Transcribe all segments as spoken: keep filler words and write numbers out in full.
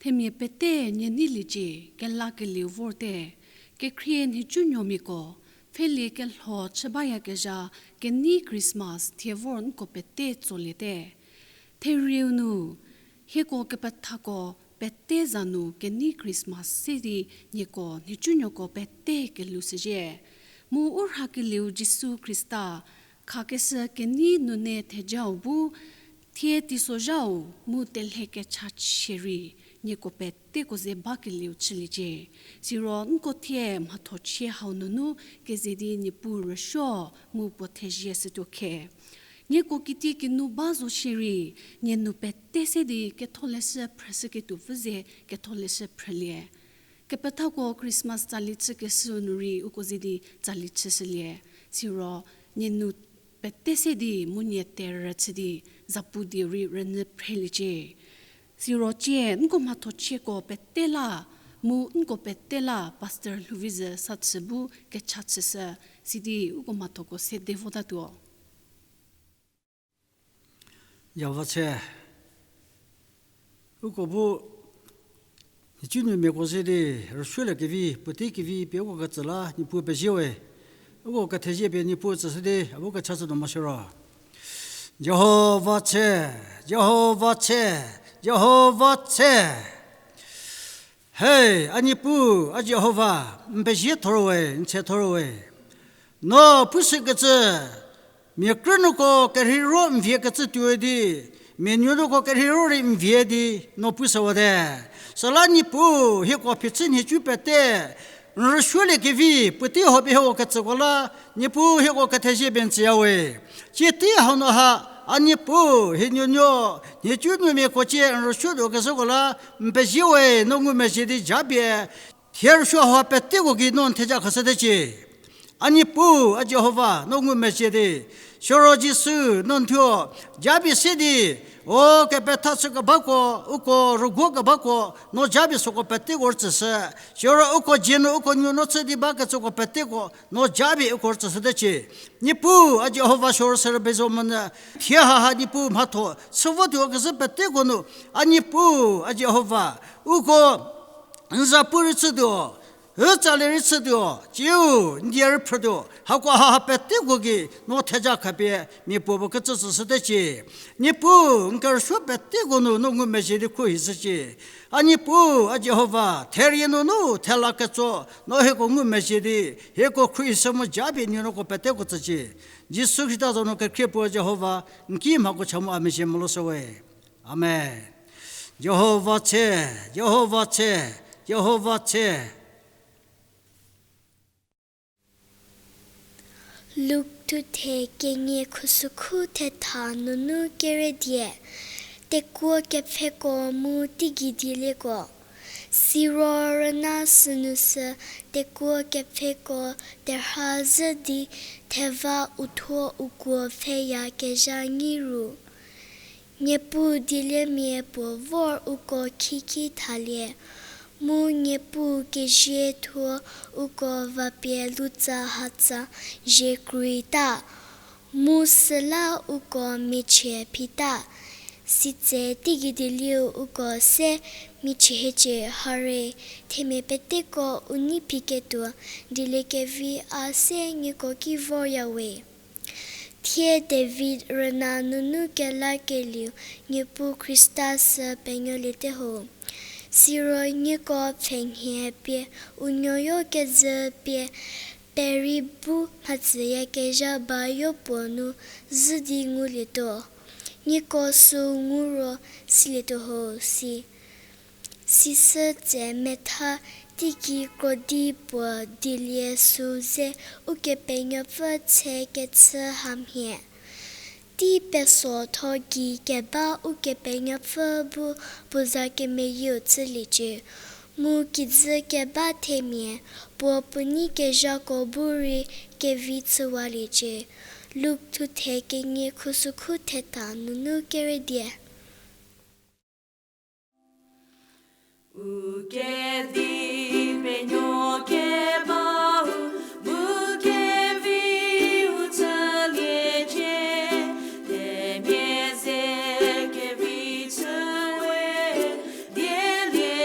Themia pete nie neiliecie, kelakelieu vorte. Kekhrie nhicunuomiako, pfhelie kelho chü bayakezha kenei Christmas thie vor nko pete tsoliete. Therieu nu, hieko kepethako pete za nu kenei Christmas se di nieko nhicunuoko pete kelou shüzhie. Mu u rhakelieu Jisu Khrista khakeshü kenei nune thejau bu, thie teisozhau mu telhe kechachie rei, nieko peteko ze bakelieu chüliecie. Siro nko thie mhathochie hau nunu keze di Niepuu rüsuo mu puo thezie shütuo khe. Nieko kitiekinu ba zo shierei, nie nu pete se di ketholeshü phrüshüketuopfü ze ketholeshü phrülie. Kepethako Christmas tsali chükeshü nu rei uko ze di tsali chüshülie. Siro nie nu pete se di mu nie terhü chü di zapu die rei rünyü phreliecie. Siro cie nko mhathochieko pete la, mu nko pete la Pastor Lhouvize sa chü bu kecha chüshü, sidi uko mhathoko sede votatuo. Jihova tse, uko bu nhicunuomiako ze di rüsuoliekevi, puotei kevi pie uko ketsü la Niepuu pezie we. Uko kethezie pie Niepuu tsüshü di a bu kecha chü nu mo siro. Jihova tse, Jihova tse, Jihova tse. He, a Niepuu, a Jihova, n pezie thor we, n tse thor we. No pushükecü, mia krünuoko kerheiro n vie kecü tuo di, mia nuonuoko kerheiro rei n vie di, no pushüwate. Süla Niepuu, hieko phichü nhicu pete, n rüsuoliekevi, puotei ho pie hieko ketsüko la, Niepuu hieko kethezie pie n tsüya we. Cie tei hau nu ha, a Niepuu, hie nuonuo, nhicunuomiako cie n rüsuotuo kezhüko la, n pezie we, no ngumezhie di japie, thie rüsuo hau peteko gei no n theja khashütecie. A Niepuu, a Jihova, no ngumezhie di. Siro Jisu, no n thuo, japie se di, o kepetha chükebako, uko rüguokebako, no japie süko peteko rütsüshü. Siro uko dzie nu uko nuonuo chü di bakecüko peteko, no japie uko rütsüshütecie. Niepuu, a Jihova, siro sürü bezo monyü, thie haha Niepuu mhatho chü votuo kezhü peteko nu, a Niepuu, a Jihova, uko n za pu rei chütuo, u tsali rei chütuo, tsiu n die rei phrütuo, hako haha peteko gei no theja khapie mia puo puo kecü tsüshütecie. Niepuu, n kerüsuo peteko nu no ngumezhie di khuhishücie. A Niepuu, a Jihova, therie nunu thela ketso, no hieko ngumezhie di, hieko khuhishü mu japie nuonuoko peteko tsücie. Jisu Khrista za nu kekhrie puo Jihova, n ki mhako cha mu a mezhie molushü we. Amen. Jihova tse, Jihova tse, Jihova tse. Luk thuthe kenie khusükhu thetha nunu keredie, tekuo kepfheko mu teigei dielieko. Siro rüna sünu sü tekuo kepfheko terha zhü di theva uthuo ukuo pfheyakezha nyi ru. Niepuu dieliemia puo vor uko khikhi thalie, mu Niepuu kezie thuo uko vapie lutsa hatsa zhie kruita, mu süla uko michie phita. Sitse teigei dieliu uko se michie hiecie, hare, themia peteko u nei phiketuo, dieliekevi a se nieko ki vorya we. Thie David rüna nunu kelakelieu Niepuu Khrista sü penuoliete ho. Siro nieko pfhenhie pie u nuoyo kezhü pie perei bu mhatsüyakezha bayo puo nu zhü di ngulietuo. Nieko süu ngu ro silietuo ho si. Sisü tse metha teiki krodi puo dielie süu ze Ukepenuopfü tse kechü hamhie. Tei pesotho gei keba Ukepenuopfü bu puo za kemeyieu chüliecie, mu kijü keba themia puo puo nei kezhako bu rei kevi chüwaliecie. Luk thuthe kenie khusükhu thetha nunu keredie. U kedipenuo kebau bu keviu chüliecie, themia ze kevi chüwe, dielie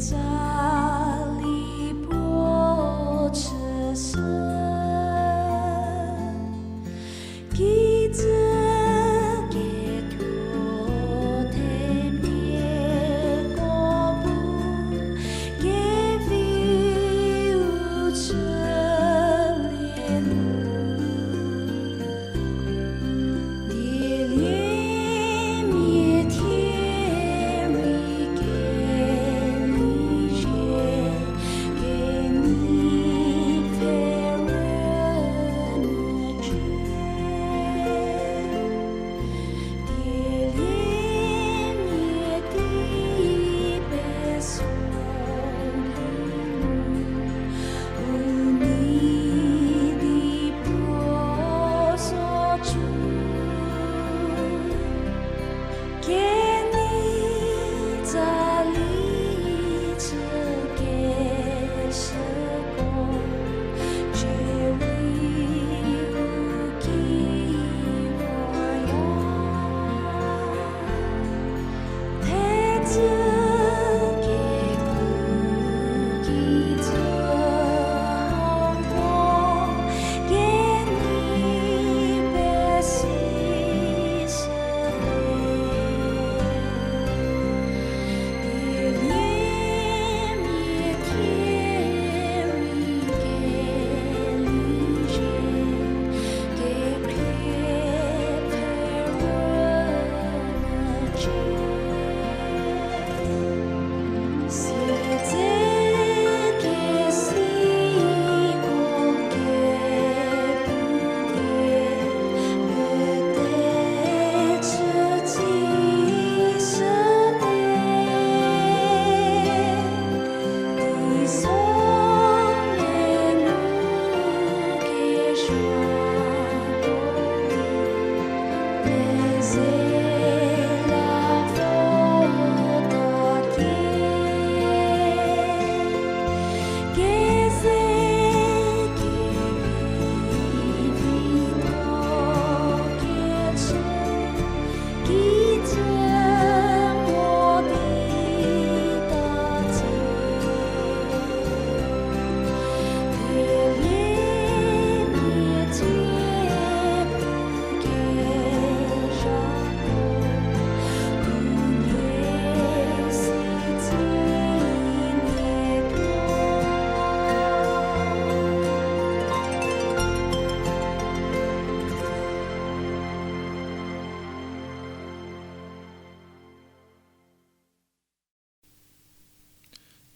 Tsali puo chüshü, kijü ketuo themiako bu keviu chülie nu.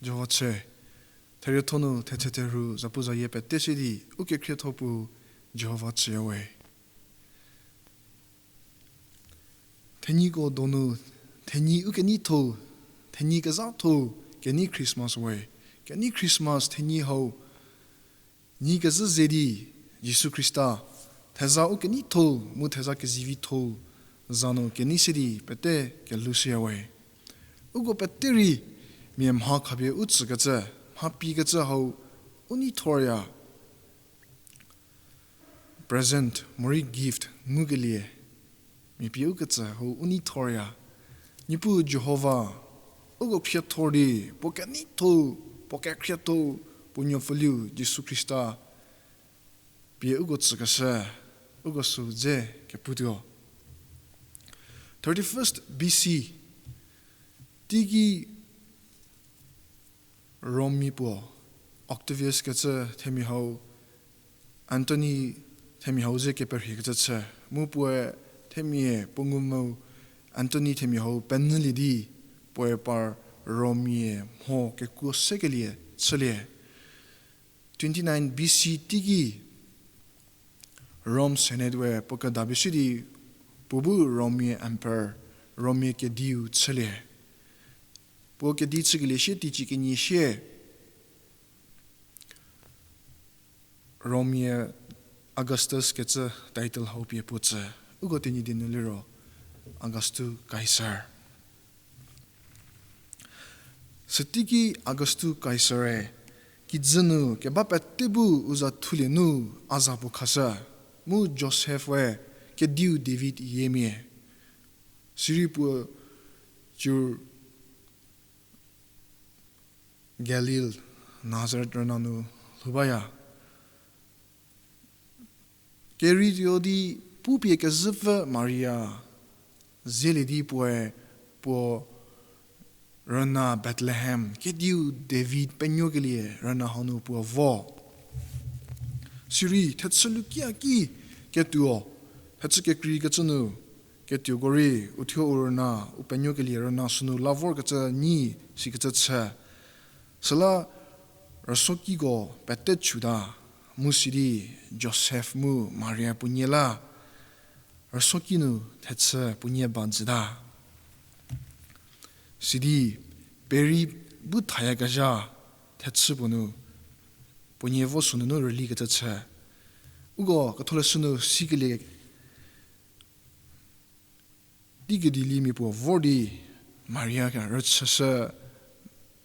Jihova chü, therietho nu thetse therhu zapuzayie pete si di, u kekhrietho puo Jihova chüyawe. Thenyiko donu, thenyi u keneitho, thenyi kezhatho, kenei Christmas we, kenei Christmas thenyi hau, nyi kezhü ze di, Jisu Khrista, theza u keneitho, mu theza kezivitho, za nu kenei se di pete kelhou shüyawe. Uko pete rei, mia mha khapie u tsükecü, mha pikecü hau, u neithorya. Present, morei gift, ngukelie. Mia pie ukecü hau u neithorya. Niepuu Jihova, uko khriethor di, puo keneitho, puo kekhrietho, puo nuopfüliu Jisu Khrista, pie uko tsükeshü, uko sü dze keputuo. Thirty-first B C, teiki Rommia puo, Octavius kecü themia hau, Antony themia hau ze keperhiekecü chü, mu puoe themia puo ngumvü Antony themia hau penyülie di, puoe par Rommia mho kekuo sekelie chülie. Twenty-nine B C teiki Rome Senate we puo kedapie shü di puo bu Rommia emperor, Rommia kediu chülie. Puo kedi chükelie sie teicie kenie sie Rommia Augustus kecü title hau pie puo tsü, uko Tenyidie nu liro Augustu Kaisar. Süteiki Augustu Kaisare, kijü nu keba pete bu u za thulie nu a za puo khashü, mu Josef we kediu David yiemia. Sirei puo cur, Galil, Nazaret rüna nu lhou baya. Kerei tuo di pupie kezhüpfü Maria zelie di puoe puo rüna Bethlehem, kediu David penuokelie rüna hau nu puo vo. Sirei thechü lukia ki ketuo, thechü kekreikecü nu ketuoko rei uthuo u rüna, u penuokelie rüna sünu la vorkecü nyi sikecü chü. Süla rüsokiko pete chuta, mu sidi Josef mu Maria puonie la rüsoki nu thechü puonie ba jüta. Sidi peri bu thayakezha thechü puo nu puonie vo sünunu rülikecü chü. Uko ketholeshü nu sikelie, teiki dieliemia puo vor di Maria rüchüshü,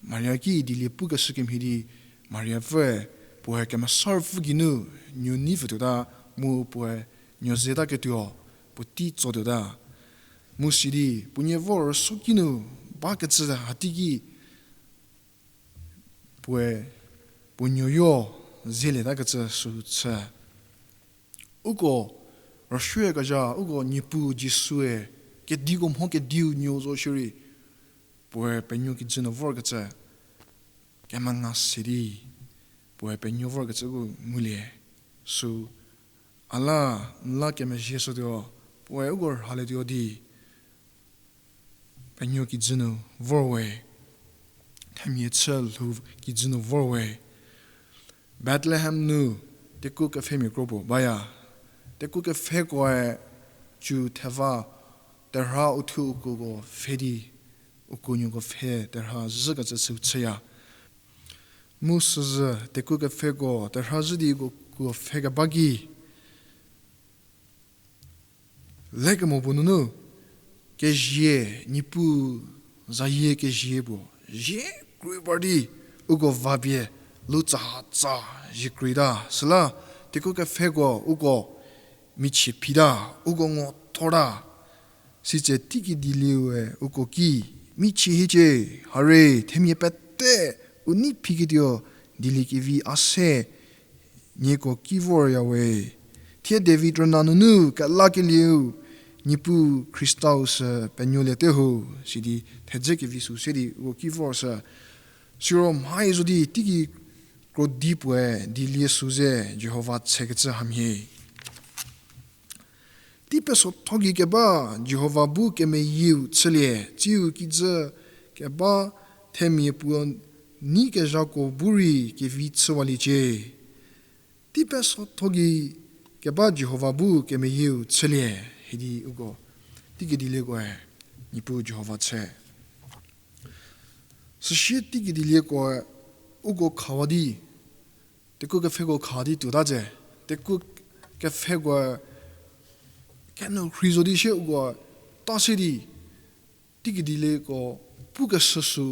Maria ki dielie pukeshü kemhie di Maria pfüe puoe Kemesa Ruopfü geinu nuo neipfü tuota, mu puoe nuo zeta ketuo puotei tso tuota. Mu sidi puonie vor rüsoki nu bakecü hateiki puoe puo nuoyo zelieta kecü sü chü. Uko rüsuoyakezha, uko Niepuu Jisue kediko mho kediu nuo zo shierei, puoe penuo kijü nu vorkecü kemenga se di puoe penuo vorkecü uko ngulie. Sü a la n la kemezhie shütuo, puoe uko rhalietuo di penuo kijü nu vor we, themia chü lhou kijü nu vor we. Bethlehem nu tekuo kepfhemia kro puo baya. Tekuo kepfhekoe cü theva terha uthuo ukuoko pfhe di, ukuonuoko pfhe terha zhükecü süu chüya. Mu süzhü tekuo kepfheko terha zhü di uko kuo pfhe keba ki, lekemo puo nunu kezie, Niepuu zayie kezie puo zie krei par di uko vapie lu tsahatsa zie kreita. Süla tekuo kepfheko uko michie phita, uko ngo thorta. Sitse teiki dielieu-e uko ki, michie hiecie, hare, themia pete u nei phiketuo dieliekevi a se nieko ki vorya we. Thie David rüna nunu kelakelieu, Niepuu Khristau sü penuoliete ho, sidi thedze kevi sü se di uko ki vorshü. Siro mhai zo di teiki krodi puoe dielie sü ze Jihova tsekecü hamhie. Tei pesotho gei keba Jihova bu kemeyieu chülie, tsiu kijü keba themia puo nei kezhako bu rei kevi chüwaliecie. Tei pesotho gei keba Jihova bu kemeyieu chülie, hidi uko teiki dieliekoe Niepuu Jihova chü. Süsie teiki dieliekoe uko khawa di, tekuo kepfheko kha di tuota tse, tekuo kepfhekoe kenu rhei zo di sie uko ta se di, teiki dielieko pukeshü sü,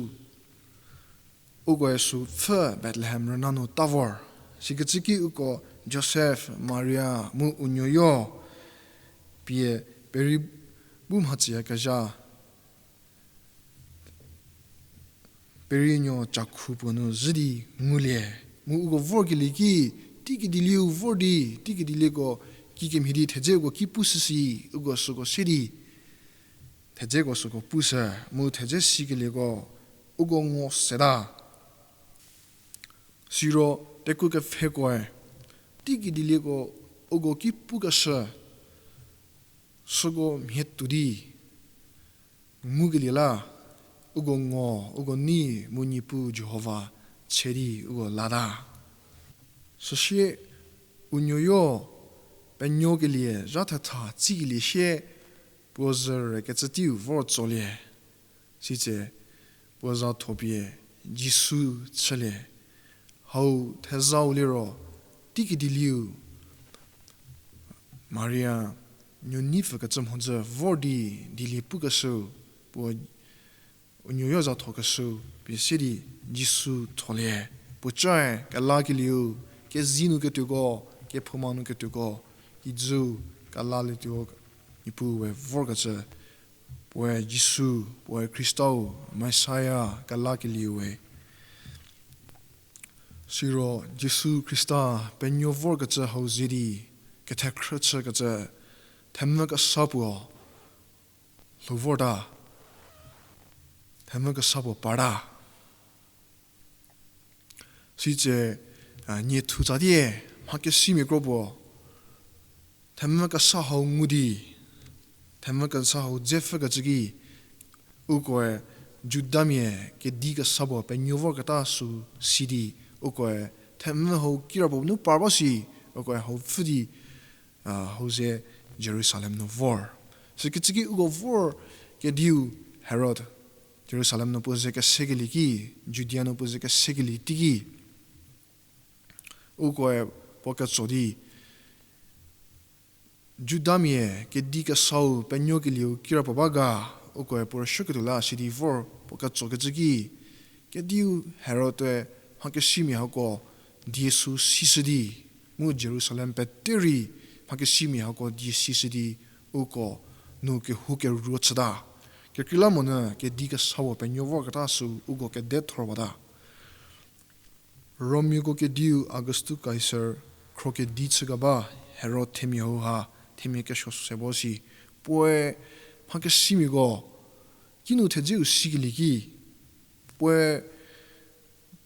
ukoe sü pfhü Bethlehem rüna nu ta vor. Sikecü ki uko Josef, Maria mu u nuoyo pie peri bu mhatsüyakezha, peri nuo cakhu puo nu zhü di ngulie. Mu uko vorkelie ki, teiki dielieu vor di, teiki dielieko kikemhie di thedzeko ki pushü si, uko süko se di thedzeko süko pushü, mu thedze sikelieko uko ngo seta. Siro tekuo kepfhekoe teiki dielieko uko ki pukeshü süko mhie tuo di ngukelie la, uko ngo, uko nei mu Niepuu Jihova chü di uko lata. Süsie u nuoyo penuokelie zha thetha tsikelie sie puo zhü rükecü teiu vor tsolie. Sitse puo za thopie Jisu chülie. Hau thezau liro teiki dielieu Maria nuo neipfükecü mhodzü vor di dielie pukeshü, puo u nuoyo za thokeshü pie se di Jisu tholie. Puocae kelakelieu, kezei nu ketuoko, kephouma nu ketuoko, kijüu kelalietuo, Niepuu we vorkecü, puoe Jisu, puoe Khristau, Messiah kelakelieu we. Siro Jisu Khrista penuo vorkecü hau ze di, kethekhrü chükecü, themvü kesa puo lhou vorta, themvü kesa puo parta. Sitse, a, nie thu tsatie, mhakesimia kro puo themvü kesa hau ngu di, themvü kesa hau dzepfükecü ki, ukoe Judamia kedi kesa puo penuo vorketa sü si di, ukoe themvü hau kirapuo nu par ba si, ukoe hau pfhü di, a, hau ze Jerusalem nu vor. Sikecü ki uko vor kediu Herod Jerusalem nu puo ze kesekelie ki, Judia nu puo ze kesekelie teiki, ukoe puo ketso di, Judamia kedi kesau penuokelieu kirapuo ba ga, ukoe puo rüsuoketuo la sidi vor puo ketsokecü ki, kediu Herod-e mhakesimia hako die sü sishü di, mu Jerusalem pete rei mhakesimia hako die sishü di, uko nu kehoukeruo chüta. Kekreilamonyü kedi kesau penuo vorketa sü uko kedethorwata. Romiako kediu Augustus Kaisar khro kedi chükeba Herod themia hauha themia kesuo se bo si, puoe mhakesimiako kinu thedzeu sikelie ki, puoe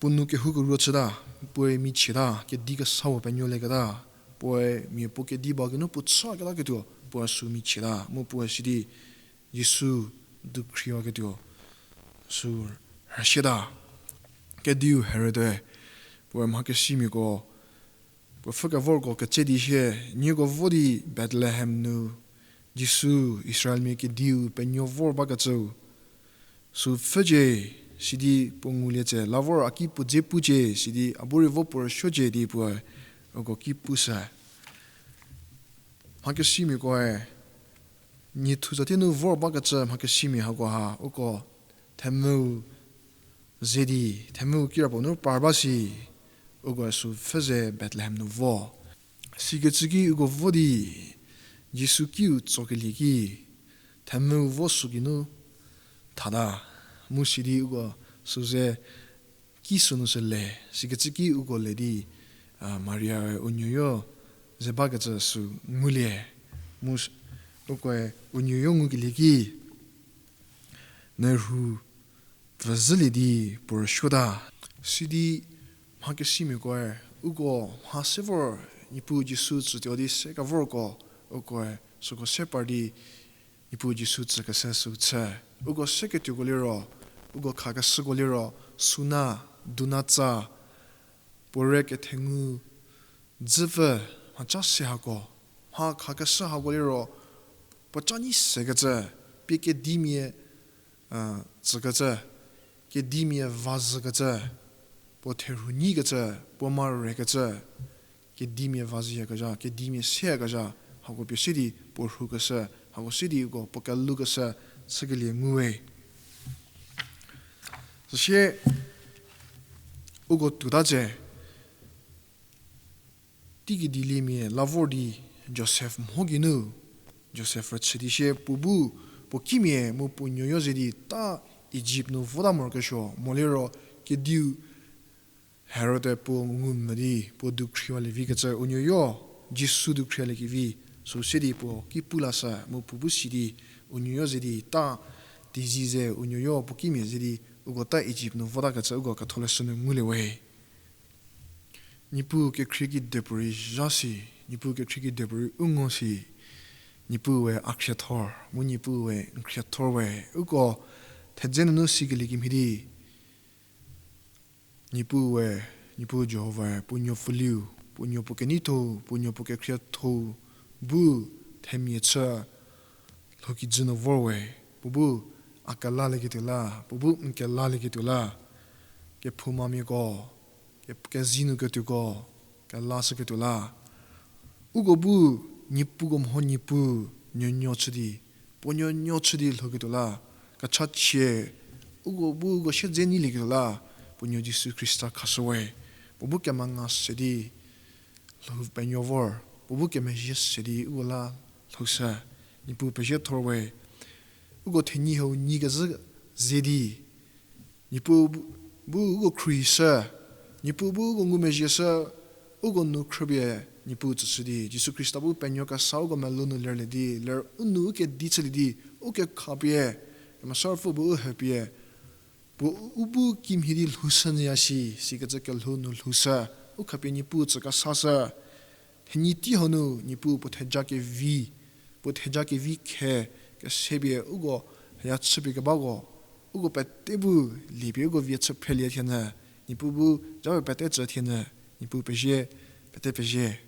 puo nu kehoukeruo chüta, puoe michieta, kedi kesau penuolieketa, puoe mia puo kedi ba geinu puo chüketaketuo puoe sü michieta, mu puoe sidi Jisu dukhriwaketuo sü rhüsieta. Kediu Herod-e puoe mhakesimiako puo pfhükevorko ketse di sie, nieko vo di Bethlehem nu Jisu, Israelmia kediu penuo vor bakecüu sü pfhücie, sidi puo ngulie tse, la vor a ki puo dze pucie, sidi a bu rei vo puo rüsuocie di puoe uko ki pushü. Mhakesimiakoe, nie thu zatie nu vor bakecü mhakesimia hakoha uko themvüu ze di, themvüu kirapuo nu par ba si, uko sü pfhü ze Bethlehem nu vo. Sikecü ki uko vo di Jisu kiu tsokelie ki, themvüu vo sü geinu thata, mu sidi uko sü ze ki sünu sü le, sikecü ki uko le di, a, Mariae u nuoyo ze bakecü sü ngulie, mu s-, ukoe u nuoyo ngukelie ki, nerhu pfhüzhülie di puo rüsuota. Sidi mhakesimiakoe, uko mha se vor Niepuu Jisu tsütuo di se kevorko, ukoe süko se par di Niepuu Jisu tsükeshü sü chü. Uko seketuoko liro, uko khakeshüko liro, suna, duna tsa, puo re kethengu, dzüpfü, mhaca se hako, mha khakeshü hako liro, puo ca nyi sekecü, pie kedimia, a, tsükecü, kedimia vazhükecü, puo therhu nyikecü, puo ma rekecü, kedimia vazhüyakezha, kedimia seyakezha, hako pie se di puo rhukeshü, hako se di uko puo kelukeshü, chükelie nguwe. Süsie uko tuota tse, teiki dieliemia la vor di Josef mho geinu, Josef rüchü di sie puo bu puo kimia mu puo nuoyo ze di ta Ijipt nu vota morokesuo, moliro kediu Herod-e puo ngumvü di puo dukhriwalie vikecü u nuoyo, Jisu dukhriwaliekevi, sü se di puo ki pu lashü mu puo bu si di u nuoyo ze di ta teizie ze u nuoyo puo kimia ze di uko ta Ijipt nu votakecü uko ketholeshü nu ngulie we. Niepuu kekhrie kidepuorei zha si, Niepuu kekhrie kidepuorei u ngo si, Niepuue a khriethor, mu Niepuue n khriethor we, uko thedze nunu sikelie kemhie di, Niepuue, Niepuu Jihovae puo nuopfuliu, puo nuo puo keneithou, puo nuo puo kekhriethou bu themia chü lhoukijü nu vor we, puo bu a kelalieketuo la, puo bu n kelalieketuo la, kephoumamiako, ke-, kezei nu ketuoko, kelashüketuo la. Uko bu niepuko mho Niepuu nuonuo chü di, puo nuonuo chü di lhouketuo la, kechachie, uko bu uko siedze nyilieketuo la, puo nuo Jisu Khrista khashü we, puo bu kemanga se di lhou penuo vor, puo bu kemezhie se di uko la lhoushü, Niepuu pezie thor we, uko thenyi hau nyi kezhü ze di, Niepuu bu, bu uko khruohishü, Niepuu bu uko ngumezhie shü, uko nu khrüpie Niepuu tsüshü di, Jisu Khrista bu penuo kesa uko melou nu lerlie di, ler u nu u kedi chülie di, u kekhapie, Kemesa Ruopfü bu u hepie, puo u bu kimhie di lhoushü nyüya shi, sikecü kelhou nu lhoushü, u khapie Niepuu tsü kesashü. Thenyi tei hau nu Niepuu puo theja kevi, puo theja kevi khe, kesepie uko, haya chüpie kebako, uko pete bu, liepie uko vie chü phrelie thienü, Niepuu bu, japie pete tsü thienü, Niepuu pezie, pete pezie.